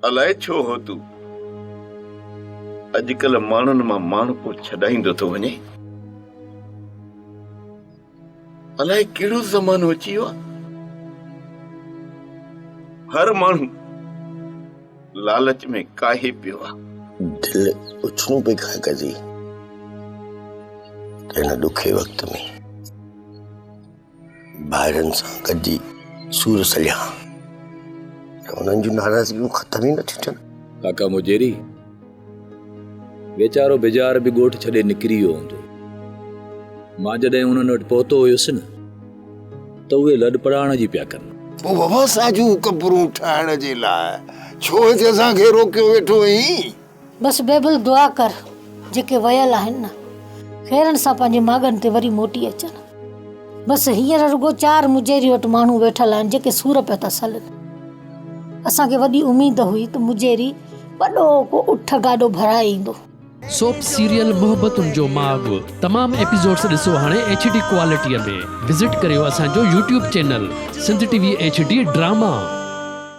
الائي ڇو هو تون اڄڪلهه ماڻهن مان ماڻهپو ڇڏائيندو ٿو وڃين. الائي ڪهڙو زمانو اچي ويو آهي. هر ماڻهو لالچ ۾ ڪاهي پيو آهي. دل اڇلون پئي کائي قاضي ته هن ڏکي وقت ۾ ڀائرن سان گڏجي سور سليان ته انهن جون ناراضگيون ختم ئي نٿيون ٿين. ڪاڪا مجيري، ويچارو بجار به ڳوٺ ڇڏي نڪري ويو هوندو. مان جڏهن انهن وٽ پهتو هيس نه ته اهي لڏپلاڻ جي پيا ڪن. پوء بابا اسان جون قبرون ٺاهڻ جي لاء ڇو هتي اسان کي روڪيو ويٺو آهين؟ بس بيبل دعا ڪر جيڪي ويل آهن نه خيرن سان پنهنجي ماڳن تي وري موٽي اچن. بس هينئر رڳو چار مجيري وٽ ماڻهو ويٺل آهن جيڪي سور پيا ٿا سلن. اسان کي وڏي اميد هئي ته مجيري وڏو ڪو اٺ گاڏو ڀرائي ايندو. سوپ سيريل محبتن جو ماڳ تمام ايپيسوڊس ڏسو هاڻي ايڇ ڊي ڪوالٽي ۾ وزٽ ڪريو اسان جو YouTube channel Sindh T V H D drama.